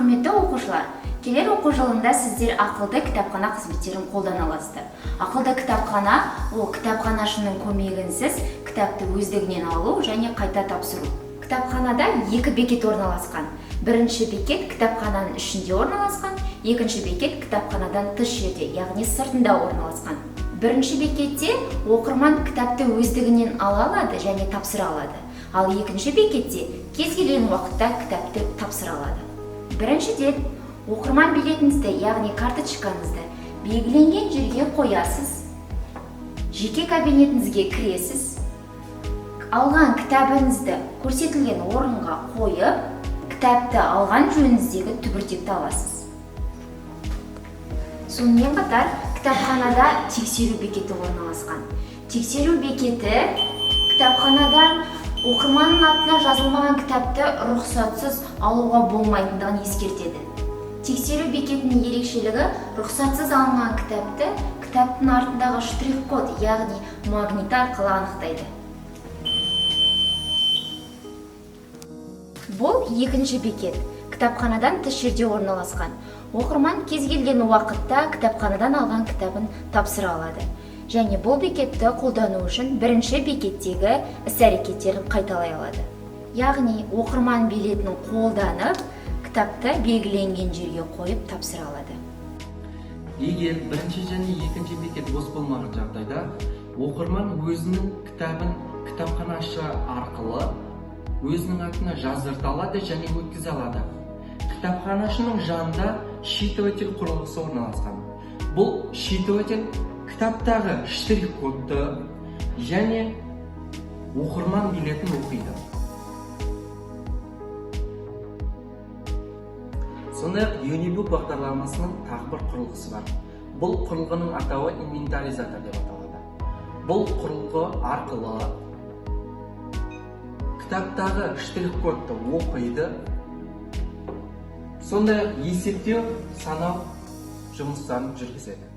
Құрметті оқушылар, келер оқу жылында сіздер ақылды кітапхана қызметтерін қолдана аласыздар. Ақылды кітапхана – ол кітапханашының көмегінсіз кітапты өздігінен алу және қайта тапсыру. Кітапханада екі бекет орналасқан. Бірінші бекет кітапхананың ішінде орналасқан, екінші бекет кітапханадан тыс жерде, яғни сыртында орналасқан. Бірінші бекетте оқырман кітапты өздігінен ала алады және тапсыра алады, ал екінші бекетте кез келген уақытта кітапты тапсыра алады. Біріншіден, оқырман билетіңізді, яғни карточкаңызды белгіленген жерге қоясыз, жеке кабинетіңізге кіресіз, алған кітабыңызды көрсетілген орынға қойып, кітапты алған жөніңіздегі түбіртекті аласыз. Сонымен қатар кітапханада тексеру бекеті орналасқан. Тексеру бекеті кітапханадан оқырманның атына жазылмаған кітапты рұқсатсыз алуға болмайтындығын ескертеді. Тексеру бекетінің ерекшелігі: рұқсатсыз алынған кітапты кітаптың артындағы штрих-код, яғни магнит арқылы анықтайды. Бұл екінші бекет кітапханадан тыс жерде орналасқан. Оқырман кез келген уақытта кітапханадан алған кітабын тапсыра алады және бұл бекетті қолдану үшін бірінші бекеттегі іс-әрекеттерін қайталай алады, яғни оқырман билетін қолданып, кітапты белгіленген жерге қойып тапсыра алады. Егер бірінші және екінші бекет бос болмаған жағдайда, оқырман өзінің кітабын кітапханашы арқылы өзінің атына жаздырта алады және өткізе алады. Кітапханашының жанында считыватель құрылғысы орналасқан. Бұл считыватель кітаптағы штрих-кодты және оқырман билетін оқиды. Сондай-ақ Unibook бағдарламасының тағы бір құрылғысы бар. Бұл құрылғының атауы инвентаризатор деп аталады. Бұл құрылғы арқылы кітаптағы штрих-кодты оқиды, сондай-ақ есептеу, санау жұмыстарын жүргізеді.